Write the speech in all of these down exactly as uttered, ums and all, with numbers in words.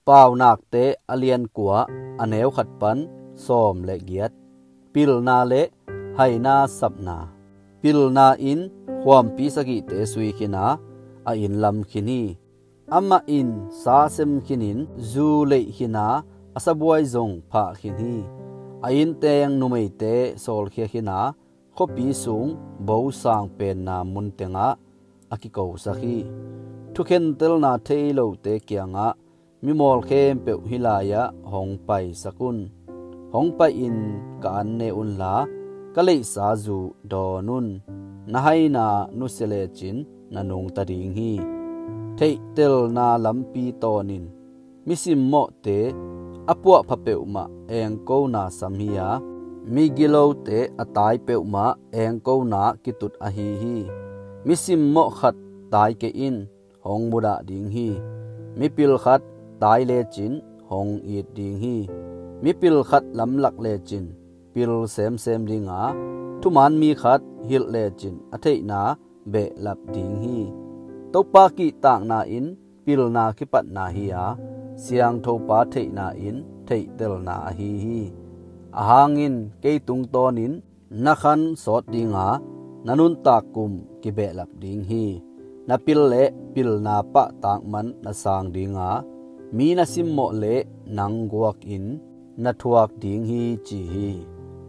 Paunakte a lian kua, a neu khat pan sawm le giat. Pilna le haina sapna. Pilna in khuampi sagihte sui khin a, a inn lam khin hi. Amah in sa sem khinin zu leih khin a, a sabuai zong phah khin hi. A inn teng numeite sawlkhia khin a, khuapi sung bosang penna mun tengah a kikosak hi. Thukhentelna thei lote kiangah mimawl khempeuh hih lai-ah hong paisak un. Hong pai-in ka an ne unla, ka leihsa zu dawn un. Na haina nusia lecin na nungta ding hi. Theihtelna lampi tawnin mi simmawhte a puahpha peuhmah engkona sam hi a, migilote a tai peuhmah engkona kitut ahi hi. Mi simmawh khat tai kei in, hong mudah ding hi. Mipil khat tai lecin hong it ding hi. Mipil khat lamlak lecin pil semsem ding a, thuman mi khat hilh lecin a theihna behlap ding hi. Topa kihtakna in pilna kipatna hi a, siangthopa theihna in theihtelna ahi hi. Ahang in kei tungtawnin na khan sawt ding a, na nuntak kum kibehlap ding hi. Na pil le pilna pahtak man na sang ding a, mi na simmawh le nang guak in na thuak ding hi, ci hi.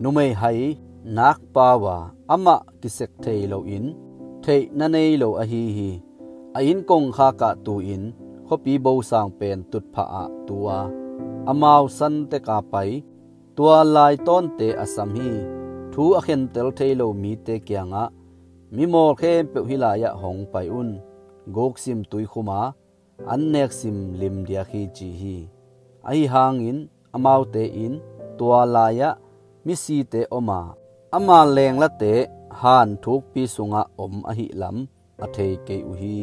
Numei hai nak pau a, amah kisek thei loin theihna nei lo ahi hi. A inn kongkhak ah tu-in khuapi bosang pen tutphah ah tu a, amau san tek a pai, tua lai tawnte a sam hi. Thu a khentel thei lo mite kiangah mimawl khempeuh hih lai-ah hong pai un. Guk sim tuikhum a, an nek sim limdiak hi, ci hi. Ahi hangin amaute in tua lai-ah misite om a, ama lenglate han thukpi sungah om ahih lam a thei kei uh hi.